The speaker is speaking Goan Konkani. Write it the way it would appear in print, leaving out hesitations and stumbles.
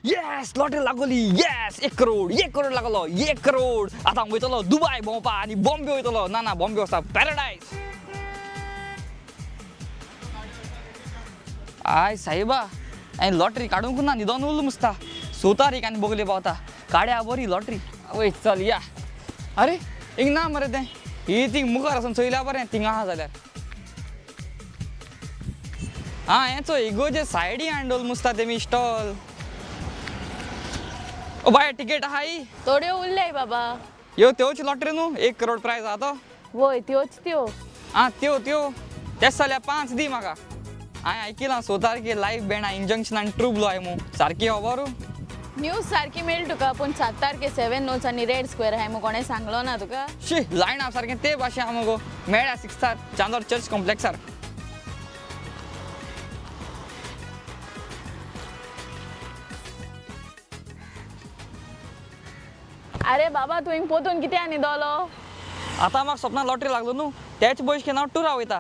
येस, लॉटरी लागली. येस, 1 करोड, 1 करोड लागलो, 1 करोड. आतां हांव वयतलो दुबाय भोंवपा आनी बॉम्बे वयतलो. ना ना, बॉम्बे वचता पॅराडायज. I साहेबा, हांवें लॉटरी काडूंक ना, न्हिदोन उरलो मुसता. 6 तारीख आनी बगले पावता. काड्या बरी लॉटरी. वय चल या. अरे, हिंग ना मरे तें. ही थिंग मुखार वचून चोयल्या बरें थिंग आहा जाल्यार. आं, हें चोय, इगोजे सायडी हांडोल मुसता तेमी स्टॉल. ओ बाय, टिकेट आहाय? थोड्यो उरल्याय बाबा. यो त्योच लॉटरी न्हू, 1 करोड प्रायज आहा तो? वय, त्योच त्यो. आं, त्यो त्यो. तेच जाल्यार 5 दी म्हाका. हांवें आयकिलां 6 तारखेर लायव्ह बँड इंजंक्शन आनी ट्रू ब्लू आहाय मू. सारकी खबर? न्यूज सारकी मेळ तुका, पूण 7 तारखे 7 नोट्स आनी रेड स्क्वेअर आहाय मू, कोणें सांगलो ना तुका? शी, लायन आप सारकें ते भाशेन आहा मगो. मेळ्ळ्या सिक्स्थार चांदोर चर्च कॉम्प्लेक्सार. अरे बाबा, तूं हिंग पोतून कितें आनी दोलो? आतां म्हाका सपना लॉटरी लागलो न्हू, तेच पयशे घेवन हांव टुरा वयता.